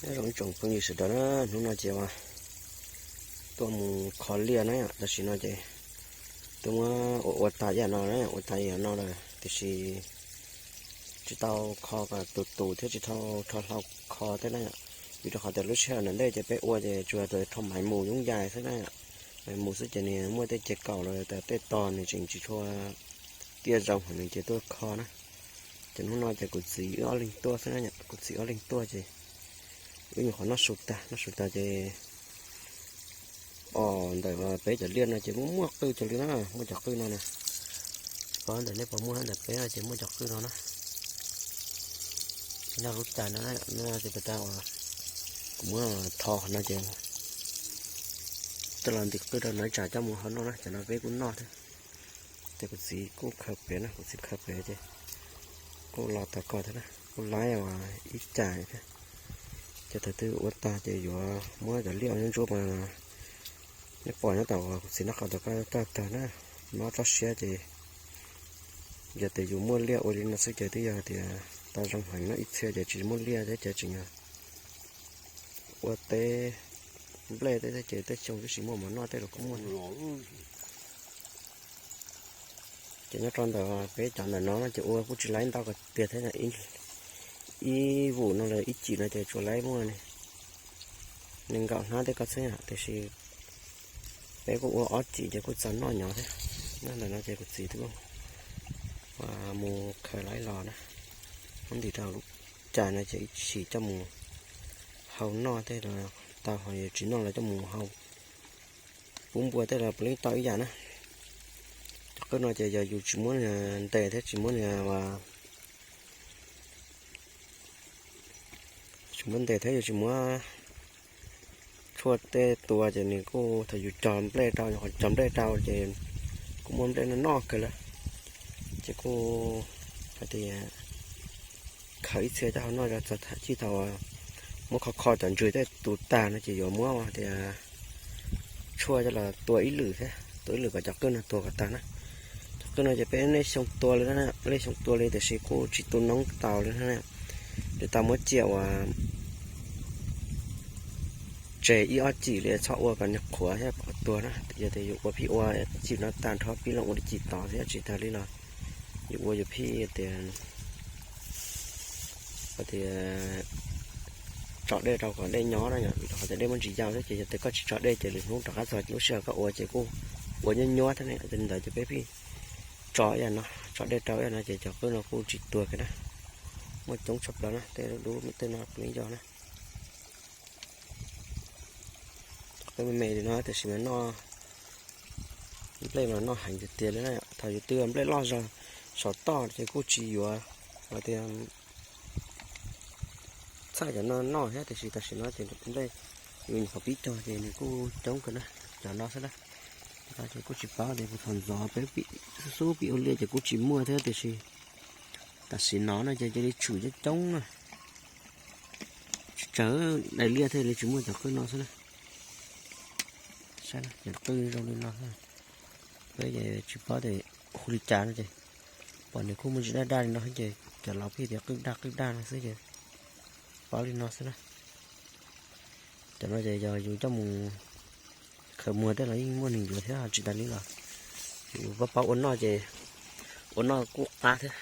Nyob zoo ib tsoom phooj ywg sawv daws na, hnub no ces tuaj mus kho liaj na, tam sim no ces twb muab ua ua tas ib yam no na, ua tas ib yam no lawm tiam sis tsis tau kho kom tus tus thiab tsis tau rho hlau kho thiab na yom. Vim rau qhov tias lub sij hawm ntawm ntej ces peb ua ces tsuas rho maiv mus yoob yais xwb na yom. Maiv mus xwb ces nws muaj tej ces kaum los tas tej tog nws tseem tsis tshua tiaj zoo heev nws ces tuaj kho na. Ces hnub no ces kuv txiv wb ob leeg tuaj xwb na yom, kuv txiv ob leeg tuaj ces wb nyuam qhuav noj su tag, noj su tag ces os ntawm peb cov liaj no ces muaj muaj qwj coob li na, muaj cov qwj no na. Pom ntawm nej puas muaj ntawm peb no ces muaj cov qwj no na. Noj lub cai no, no ces tas tas uas kuv muab tho qhov no ces coj los ntim qwj rau no ib tsam coj mus hau noj na, cov no peb kuj noj thiab. Ces kuv txiv kuj khaws pem na, kuv txiv khaws pem ces kuj los tau koj thiab na, kuj laib uas ib cai thiab. Ces thaum twg ua tag ces yuav muab cov liaj ua ntsuab ntsuab mas nej pom nyob tom uas kuv txiv noj qhauv tau koj tag tag na, noj tsob siab ces yog tias yus muaj liaj ua li no xwb ces twb yog tias tau zoo heev no, ib txhia ces tsis muaj liaj thiab ces tseem ua teb nplej thiab ces tej xyoo twb tsis muaj mov noj tej los kuj muaj. Ces nyob rau ntawm peb cov ntawm no no ces ua kuj tsis laib ntau kawg tiag thiab, ib vum no los ib cim no ces tsuas laib muaj nees nkaum hnab tej ko xwb yom, tiam sis peb kuj ua ob cim ces kuj txaus noj nyob thiab. Nyob ntawm no ces kuv txiv twb mus khaws laib los na, muab ntim rau lub cai no ces ib sim coj mus hau noj tej los tau, ho yog tsis noj los coj mus hau pub npua tej los puav leej tau ib yam na. Cov qwj no ces yog yus tsis muab nws ntes thiab tsis muab nws tsis muab ntes thiab yus tsis muab tshuaj tej tua ces nws kuj thaum yus cog nplej rau, yus qhov cog nplej rau ces kuj muaj nplej noj noj kawg lawm. Ces kuj hais tias khaws ib txhia coj hau noj txog thaum muab kho kho cov ntsws tej tus tag no ces yuav muab tias tshuaj coj los tua ib lwm thiab, tua ib lwm kom cov qwj no tuag kom tag na. Cov qwj no ces peb nej xyoo tua li, nej xyoo tua li tiam sis kuj tsis tu noob tau li na. Lawv tau muab cia uas tseg ib ob cim li txhob ua kom nws qhuav thiab pom tuag na. Yog tias yus ua phij ua cim no tag nrho pib los ua li cim tod thiab tsis tag li los yus ua yus phij tias, tias tso dej rau kom dej nyob na yom, vim rau qhov tias dej muaj ntsis yau thiab ces yog tias koj tsis tso dej ces lwm hnub rov qab txog lub sij hawm koj ua ces kuj ua nyuab nyuab thiab ne. Yog li ntawd ces peb phij tso ib yam no, tso dej rau ib yam no ces cov qwj no kuj tsis tuag kiag na. Muaj coob tshaj plaws na, tej dub tej no kuv yeej yog na. Qwj me me li no tiam sis mas noj nplej mas noj heev tiag tiag li na. Thaum yus twb nplej loj zog saum toj ces kuj tsis yuav hais tias txhaj cov no noj thiab, tiam sis tam sim no ces nplej yus nyuam qhuav pib cog ces nws kuj coob kawg na. Cov no xwb na, ces kuj tsis paub tias puas thaum ntxov peb xub xub pib ua liaj ces kuj tsis muaj thiab, tiam sis tam sim no no ces cia li tshwm coob coob na. Tsis tsawg daim liaj thiaj li tsis muaj cov qwj no xwb na. Saib cov qwj zoo li no, peb ces tsis paub tias hu li cas no ces pom nws kuj muaj ntsis daj daj li no ces cov laus pheej tias qwj daj qwj daj no xwb ces paub li no xwb na. Cov no ces yog yus coj mus khaws muag tej los yeej muaj neeg yuav thiab, tsis tas li los yus paub paub ua noj ces ua noj kuj qab thiab.